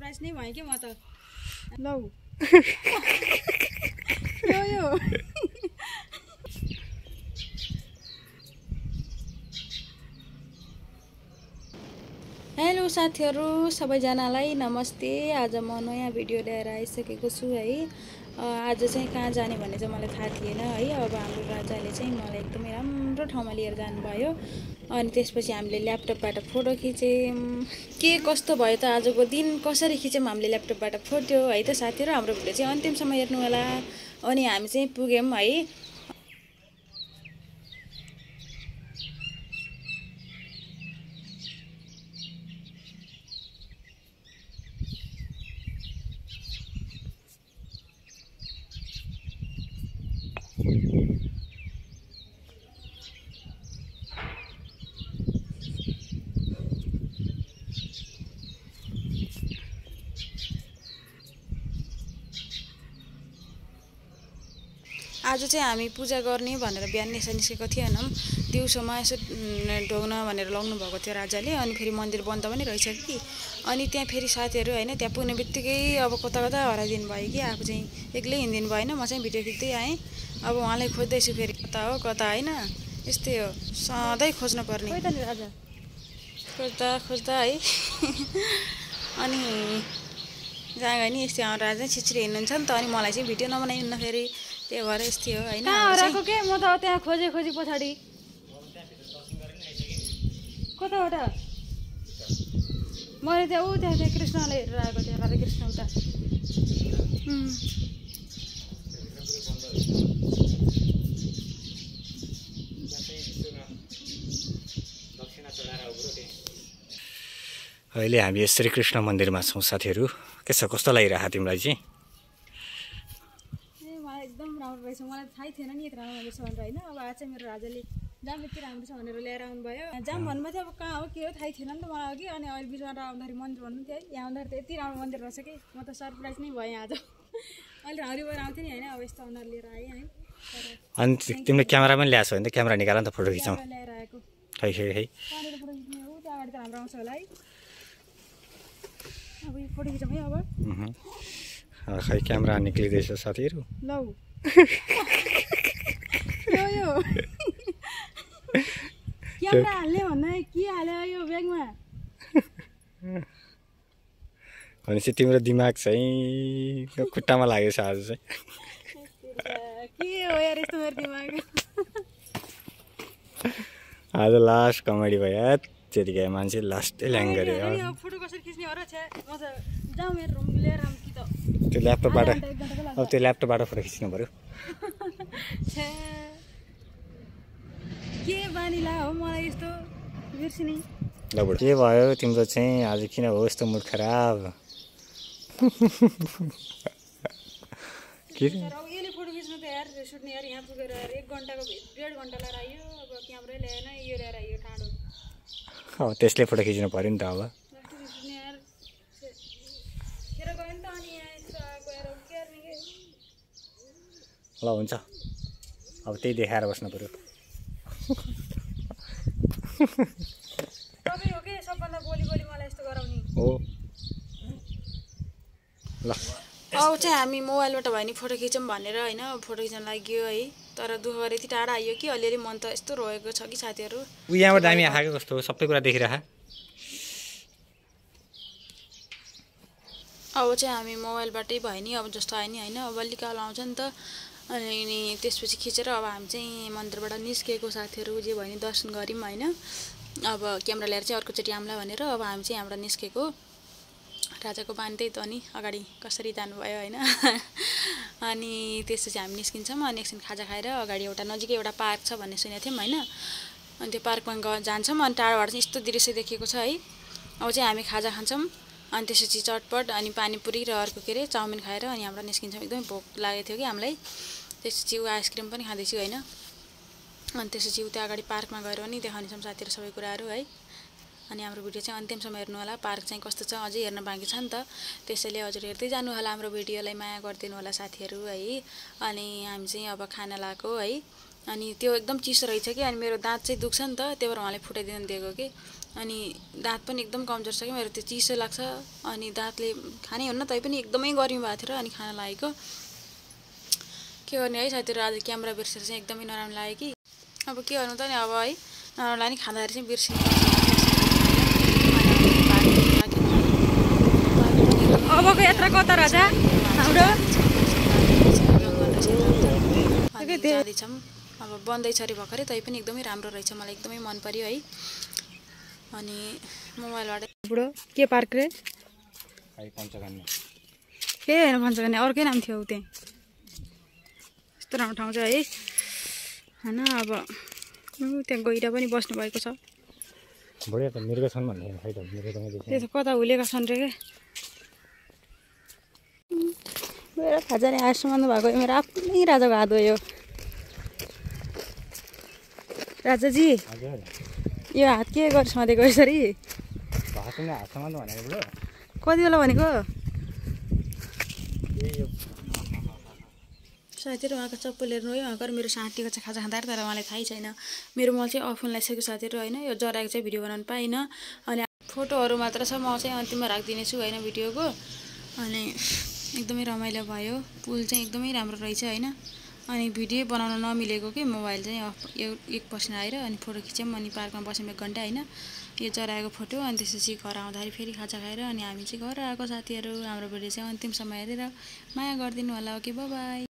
Surprise नै भयो के म त लौ यो हेलो साथीहरु सबैजनालाई नमस्ते। आज म नयाँ भिडियो लिएर आइसकेको छु है। आज चाहिँ कहाँ जाने भन्ने चाहिँ मलाई थाहा थिएन है। अब हाम्रो राजाले चाहिँ मलाई एकदमै राम्रो ठाउँमा लिएर जानुभयो। अनि त्यसपछि हामीले ल्यापटपबाट फोटो खिच्यौँ। के कस्तो भयो त आजको दिन, कसरी खिच्यौँ हामीले ल्यापटपबाट फोटो है त साथीहरु। हाम्रो भिडियो चाहिँ अन्तिमसम्म हेर्नु होला। अनि हामी चाहिँ पुग्यौँ है। आज चाहिँ हामी पूजा गर्ने भनेर बिहान निस्केको थिएनौँ। दिउँसोमा यसो ढोग्न भनेर लग्नु भएको थियो राजाले। अनि फेरि मन्दिर बन्द पनि रहेछ कि। अनि त्यहाँ फेरि साथीहरू हैन, त्यहाँ पुग्ने बित्तिकै अब कता कता हराइदिनु भयो कि। आफू चाहिँ एक्लै हिँडिदिनु भएन, म चाहिँ भिडियो खिच्दै आएँ। अब उहाँलाई खोज्दैछु फेरि कता हो कता हैन। यस्तै हो, सधैँ खोज्नु पर्ने। खोज्दा खोज्दा है अनि जहाँ गयो नि यस्तै राजा छिछिरी हिँड्नुहुन्छ नि त। अनि मलाई चाहिँ भिडियो नबनाइन्न फेरि, त्यही भएर यस्तै हो हैन। हराएको के म त त्यहाँ खोजे पछाडि कताबाट मैले त्यहाँ कृष्णले हेरेर आएको थिएँ। राधा कृष्ण उता अहिले हामी श्री कृष्ण मन्दिरमा छौँ साथीहरू। के छ, कस्तो लागिरहेको तिमीलाई चाहिँ? मलाई एकदम राम्रो रहेछ। मलाई थाहै थिएन नि यति राम्रो रहेछ भनेर होइन। अब आज चाहिँ मेरो राजाले जाम यति राम्रो छ भनेर लिएर आउनुभयो। जाम भन्नुभयो थियो, अब कहाँ हो के हो थाहै थिएन नि त मलाई अघि। अनि अहिले बिचमा आउँदाखेरि मन्दिर भन्नु थियो है। यहाँ आउँदाखेरि त यति राम्रो मन्दिर रहेछ कि म त सरप्राइज नै भएँ आज। अहिले हरिबर आउँथ्यो नि होइन, अब यस्तो अनुहार लिएर आएँ है। अनि तिमीले क्यामेरा पनि ल्याएको छ भने त क्यामेरा निकाल नि त, फोटो खिचौँ। ल्याएर आएको खै खै खै फोटो खिच्ने हो, त्यहाँबाट त राम्रो आउँछ होला है। अब यो फोटो खिचौँ है अब। खै क्यामेरा निक्लिँदैछ साथीहरू। लौ यो क्यामेरा हाल्ने भन्दा के हाल्यो यो ब्यागमा? भनेपछि तिम्रो दिमाग चाहिँ खुट्टामा लागेको छ आज चाहिँ। के हो यार यस्तो मेरो दिमाग। आज लास्ट कमेडी भयो यार। त्यतिकै मान्छे लास्टै ल्याङ गऱ्यो। फोटो कसरी खिच्ने हो र छ्या, म त जाउँ मेरो रुम लिएर आउँ कि त। त्यो ल्यापटपबाट अब त्यो ल्यापटपबाट फोटो खिच्नु पर्यो। के बानी ला हो मलाई यस्तो बिर्सिने। ल बुढो के भयो तिम्रो चाहिँ आज, किन हो यस्तो मुड खराब? यसले फोटो खिच्नु त यार सुट्ने यार। यहाँ पुगेर 1 घन्टाको 1.5 घन्टा लगाएर आयो। अब क्यामेरै ल्याएन, यो ल्याएर आयो टाढो। अब त्यसले फोटो खिच्नु पर्यो नि त। अब ल हुन्छ, अब त्यही देखाएर बस्नु पर्यो। तपाईँ हो के सबभन्दा बोली मलाई यस्तो गराउने हो। ल अब चाहिँ हामी मोबाइलबाट भयो नि फोटो खिचौँ भनेर होइन, फोटो खिच्न लाग्यो है। तर दुःख गरे यति टाढा आयो कि अलिअलि मन त यस्तो रोएको छ कि साथीहरू। यहाँबाट दामी आएको कस्तो सबै कुरा देखिरह। अब चाहिँ हामी मोबाइलबाटै भयो नि, अब जस्तो आयो नि होइन। अब अलिकाल आउँछ नि त। अनि त्यसपछि खिचेर अब हामी चाहिँ मन्दिरबाट निस्केको साथीहरू। जे भयो नि दर्शन गऱ्यौँ होइन। अब क्यामेरा ल्याएर चाहिँ अर्कोचोटि आउँला भनेर अब हामी चाहिँ यहाँबाट निस्केको। राजाको बानी त्यही त नि, अगाडि कसरी जानुभयो होइन। अनि त्यसपछि हामी निस्किन्छौँ। अनि एकछिन खाजा खाएर अगाडि एउटा नजिकै एउटा पार्क छ भन्ने सुनेको थियौँ होइन। अनि त्यो पार्कमा जान्छौँ। अनि टाढोबाट चाहिँ यस्तो दृश्य देखिएको छ है। अब चाहिँ हामी खाजा खान्छौँ। अनि त्यसपछि चटपट अनि पानीपुरी र अर्को के अरे चाउमिन खाएर अनि हाम्रो निस्किन्छौँ। एकदमै भोक लागेको थियो कि हामीलाई। त्यसपछि आइसक्रिम पनि खाँदैछु होइन। अनि त्यसपछि उता अगाडि पार्कमा गएर पनि देखाउनेछौँ साथीहरू सबै कुराहरू है। अनि हाम्रो भिडियो चाहिँ अन्तिमसम्म हेर्नु होला। पार्क चाहिँ कस्तो छ अझै हेर्न बाँकी छ नि त। त्यसैले हजुर हेर्दै जानु होला, हाम्रो भिडियोलाई माया गरिदिनु होला साथीहरू है। अनि हामी चाहिँ अब खाना लाएको है। अनि त्यो एकदम चिसो रहेछ कि अनि मेरो दाँत चाहिँ दुख्छ नि त त्यही भएर उहाँले फुटाइदिनु दिएको कि अनि दाँत पनि एकदम कमजोर छ कि मेरो त्यो चिसो लाग्छ अनि दाँतले खानै हुन्न तैपनि एकदमै गर्मी भएको थियो र अनि खाना लागेको के गर्ने है साथीहरू आज क्यामेरा बिर्सेर चाहिँ एकदमै नराम्रो लाग्यो कि अब के गर्नु त नि अब है नराम्रो लाग्यो नि खाँदाखेरि चाहिँ बिर्सिनु अबको यात्रा कता राजा हाम्रो जाँदैछौँ अब बन्दैछ अरे भर्खरै तैपनि एकदमै राम्रो रहेछ मलाई एकदमै मन पर्यो है अनि मोबाइलबाट बुढो के पार्क रे पञ्चकन्या ए होइन पञ्चकन्या अर्कै नाम थियो त्यहाँ यस्तो राम्रो ठाउँ छ है होइन अब त्यहाँ गहिरा पनि बस्नु भएको छ बढिया त मृग छन् भन्ने खै त मृग त्यो त कता हुलेका छन् रे के मेरो खाजाले हात समाउनु भएको मेरो आफ्नै राजाको हात हो यो राजाजी यो हात के गर्छ सधैँको यसरी कति बेला भनेको साथीहरू उहाँको चप्पल हेर्नु है उहाँको मेरो साथीको चाहिँ खाजा खाँदा तर उहाँलाई थाहै छैन मेरो म चाहिँ अफोन लगाइसकेको साथीहरू होइन यो जराएको चाहिँ भिडियो बनाउनु पाइनँ अनि फोटोहरू मात्र छ म चाहिँ अन्तिममा राखिदिनेछु होइन भिडियोको अनि एकदमै रमाइलो भयो पुल चाहिँ एकदमै राम्रो रहेछ होइन अनि भिडियो बनाउन नमिलेको कि मोबाइल चाहिँ एकपछि आएर अनि फोटो खिच्यौँ अनि पार्कमा बस्यौँ 1 घन्टा होइन यो जराएको फोटो अनि त्यसपछि घर आउँदाखेरि फेरि खाजा खाएर अनि हामी चाहिँ घर आएको साथीहरू हाम्रो भिडियो चाहिँ अन्तिमसम्म हेरेर माया गरिदिनु होला ओके बाई बाई।